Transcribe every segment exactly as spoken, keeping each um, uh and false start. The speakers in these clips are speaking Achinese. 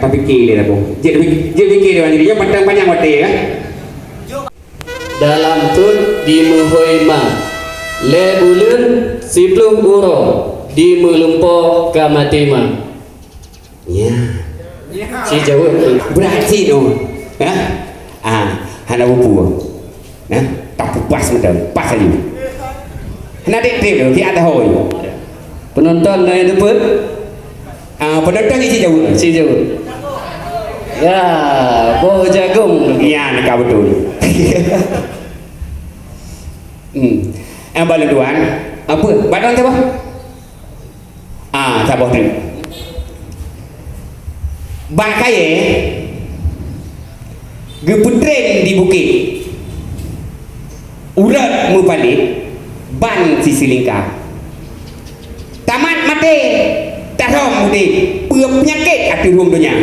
Pike lé laboh. Jeuet pike, jeuet pike lé, nyan pantang panyang watèe, kan? Dalam thôn dimeuhôi ma, lhèe buleuen siploh uroe, dimeulumpoe ka maté ma. Nya. Ci jaweueb. Beurati nyoe. Ha? Ah, hana bubu. Nah, tapeupas meudan, pas laju. Hana dek-dek lé, di atas hôi. Penonton na nyang teupeu? Ah, penonton ci jaweueb. Ci jaweueb. Ya, boh jagong. Nyan ka beutôi. Hmm. Eh, bak lôn tuan, apa? Bak lôn siapa? Ah, saboh treuk. Bak kayèe geupeutren di bukét, urat meupalét ban sisilingka. Tamat maté, tarhom udép, peue peunyakét ateueh rhueng donya.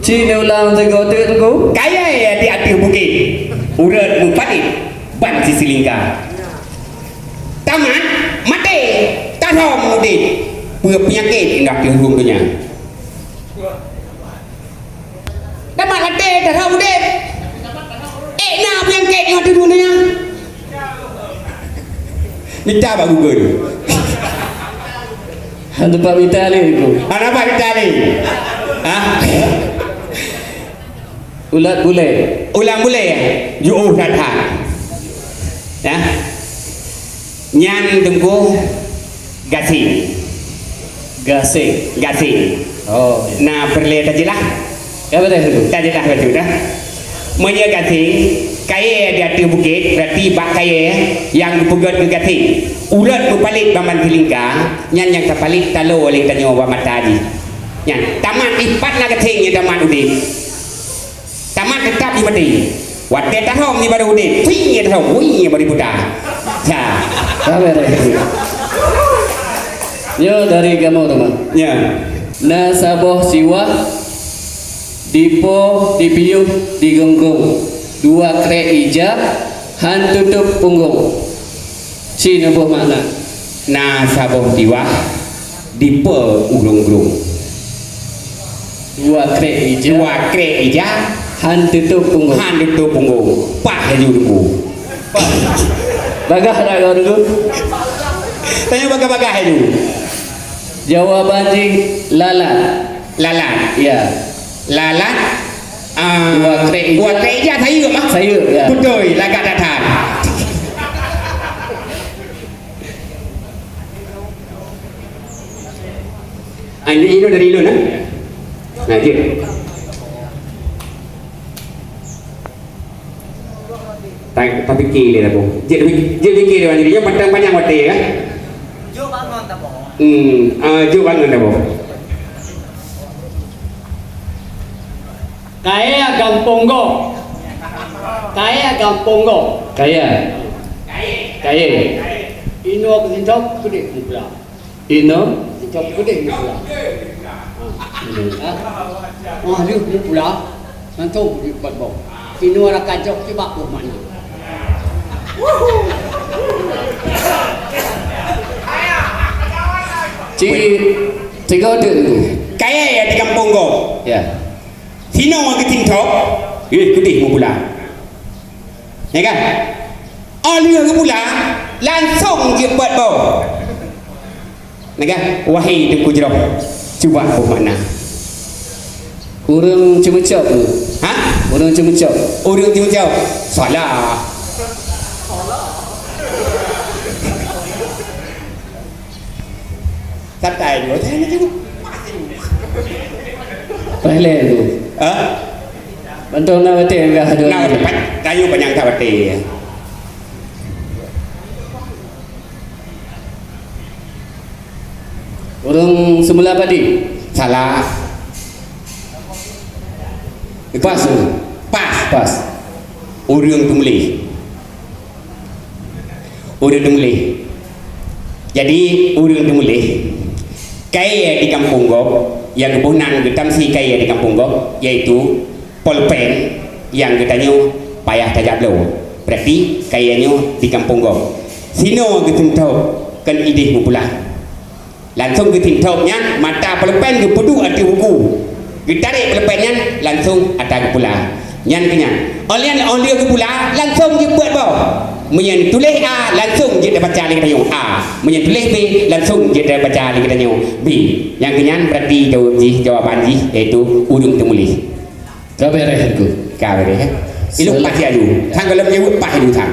Ci neulang sigoe teuk, Teungku. Kayèe di ateueh bukét, urat meupalét ban sisilingka. Tamat maté, tarhom udép, peue peunyakét ateueh rhueng donya. Tamat maté, tarhom udép. Ék na peunyakét nyoe ateueh rhueng donya. Mita bak Google. Hana pat mita lé, Teungku. Hana pat mita lé. Hah? Ulat bulèe. Ulat bulèe, ya? Jiôh that-that. Ya. Nyan Teungku gasing. Gasing. Gasing. Oh, ya. Nah, peureulèe tajeulaih. Ya, beutôi, Teungku. Tajeulaih bacut dah. Meunyoe gasing, kayèe di ateueh bukét, berarti bak kayèe nyang geupeugöt keu gasing. Urat meupalét ban sisilingka, nyan nyang tapalét talo lé tanyoe bak mata jih. Nyan, tamat ipat na gasing nyang tamat udép. Tamat teutap di maté. Watèe tarhom di barô udép, ting nyang tarhom, wih nyang bari puta. Ya. Sabar, ya. Nyoe dari kamoe teuma. Ya. Na saboh siwah, dipo, dipiôh, digonggong. Dua krek ija, han tutôp punggong. Ci neuboh makna. Na saboh siwah, dipo ureueng glong. Dua krek ija. Dua krek ija. Han tutôp punggong. Han tutôp punggong. Pah laju Teungku. Bagah dak kau, Teungku? Tanyoe bagah-bagah laju. Jawaban jih lalat. Lalat. Ya. Lalat. Ah, dua krek ija. Dua krek ija sayeuep, ah. Sayeuep, ya. Beutôi, lagak that-that. Ah, ini, ini dari ilun, eh? Nah, jeuet. Ta-, tapike lé laboh. Jeuet, jeuet pike lé, nyan pantang panyang watèe, kan? Jok bangon taboh. Hmm, ah, jok bangon taboh. Kayèe gampông gob. Kayèe gampông gob. Kayèe. Kayèe. Inoe keusintob keudeh mupula. Inoe? Sintob keudeh mupula. Ha. Inoe. Ha? Oh, lheueh mupula, langsông keudeh pat boh. Inoe rakan cok cibak boh makna. Ci, tiga tu. Kayèe di gampông gob. Ya. Sinoe geusintob, eh, keudeh mupula. Ya kan? Oh lheueh geupula, langsông jeuet pat boh. Nah kan? Wahé Teungku Jroh, cuba boh makna. Ureueng ceumeucok tu. Ha? Ureueng ceumeucok. Ureueng ceumeucok. Salah. Santai dulu. Jangan dulu. Pahla tu. Ha? Bantu na watèe enggak ada. Na watèe, kayu banyak tak watèe. Ureueng seumula padi. Salah. Pas tu. Pas. Pas. Ureueng teumuléh. Ureueng teumuléh. Jadi, ureueng teumuléh, kayèe di gampông gob, nyang geuboh nan geutamsi kayèe di gampông gob, yaitu polpen nyang geutanyoe payah tajak bloe. Berarti, kayèe nyoe di gampông gob. Sinoe geusintob kon idéh mupula. Langsong geutintop nyan, mata pulpen geupeuduek ateueh buku. Geutarek pulpen nyan, langsong ata geupula. Nyan keuh nyan. Óh lheueh nyan, óh lheueh geupula, langsong jipeuet boh. Meunyan tuléh A, langsong jeuet tabaca lé geutanyoe A. Meunyan tuléh B, langsong jeuet tabaca lé geutanyoe B. Nyang keuh nyan berarti jaweueb jih, jawaban jih, yaitu ureuëng teumuléh. Ka beureh Teungku. Ka beureh, eh? Ilok Sel- pah siaju. Sang gohlom jaweueb pah siaju sang.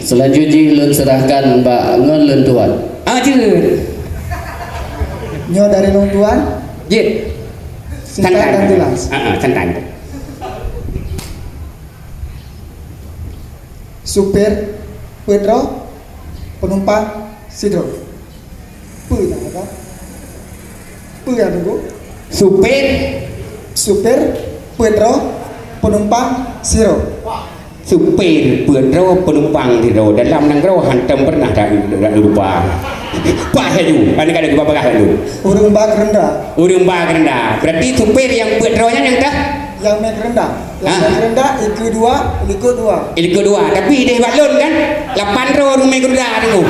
Seulanjut jih lôn seurahkan bak ngon lôn tuan. Ah, jeuet. Nyoe dari lôn tuan. Jeuet. Singkat dan jelas. Ah, ah, santai. Supir peuet droe, penumpang sidroe. Peue nyang ada? Peue nyang nunggu? Supir. Supir peuet droe, penumpang sidroe. Supir peuet droe, penumpang sidroe. Dalam nanggroe hantom pernah ta-, ta-, lupa. Pah laju. Aneuk-aneuk geuba bagah laju. Ureuëng ba keureuda. Ureuëng ba keureuda. Berarti supir nyang peuet droe nyan nyang tah? Nyang mé keureuda. Hah? Nyang mé keureuda, ikeue dua, likot dua. Likot dua. Tapi ideh bak lôn kan, lapan droe ureuëng mé keureuda tu.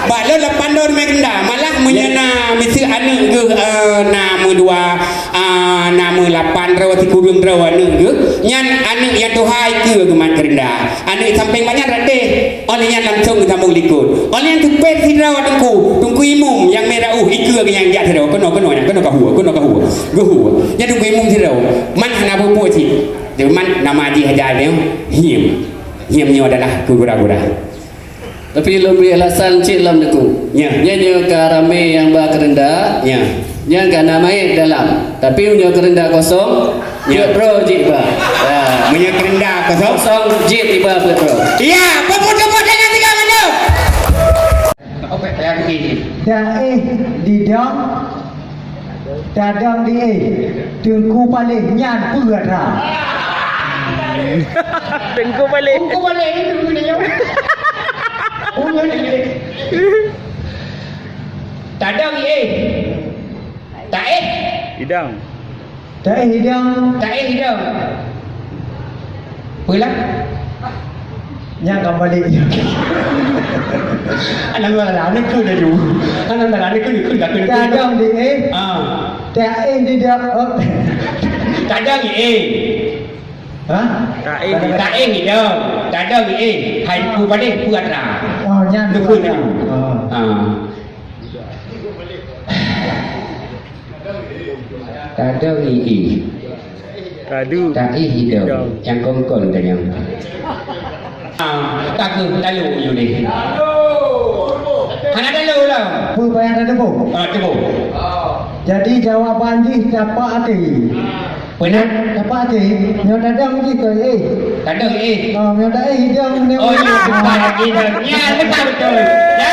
Bak lôn lapan droe ureuëng mé keureuda. Malah meunyoe na miseue aneuk geuh, eh, na meudua, ah, na meulapan droe, sikureueng droe aneuk geuh, nyan aneuk nyang tuha ikeue geumat keureuda. Aneuk sampéng banyak ratéh. Óh lheueh nyan langsong geusambông likot. Óh lheueh nyan supir sidroe Teungku, Teungku Imum nyang mé rauh ikeue nyang jak sidroe. Keunoe, keunoe nyan, keunoe kahue, keunoe kahue. Geuhue. Nyan Teungku Imum sidroe. Man hana peue-peue cit. Teuma nama jih haja nyoe Hiem. Hiem nyoe adalah keu gura-gura. Tapi lôn bri alasan cit lom Teungku. Nya. Nyan nyoe ka ramé nyang ba keureuda. Nya. Nyan ka na manyét dalam. Tapi meunyoe keureuda kosong, ya, peuet droe jih iba. Ya. Meunyoe keureuda kosong? Kosong jih iba peuet droe. Ya, peupeudupat dengan tiga mandum. Daéh didong, tadong di éh. Teungku Paléh nyan peue atra? Teungku Paléh. Teungku Paléh ni teungku dia. Oh, ya, ya, ya. Tadong di éh. Taéh. Idong. Taéh idong. Taéh idong. Peulah. Nyan ka balik. Alah, alah, aneuk keu laju. Alah, alah, aneuk keu, keu, keu, keu. Tadong di éh. Ah. Taéh idong. Oh. Tadong di éh. Hah? Taéh di- Taéh idong. Tadong di éh. Hai Teungku Paléh peue atra? Oh, nyan. Teungku peue atra. Oh. Ah. Tadong i i. Tadu. Taéh idong. Idong. Nyang kongkon ka nyan. Ah, takeuh talo yue deh. Hana talo lah. Peue payah tateupeue? Ah, teupeue. Jadi jawaban jih tapak até. Peue na? Tapak até. Nyoe tadong jih keu éh. Tadong éh. Oh, nyoe taéh idong nyoe. Oh, iya, bukan idong. Ya, betul, betul. Ya.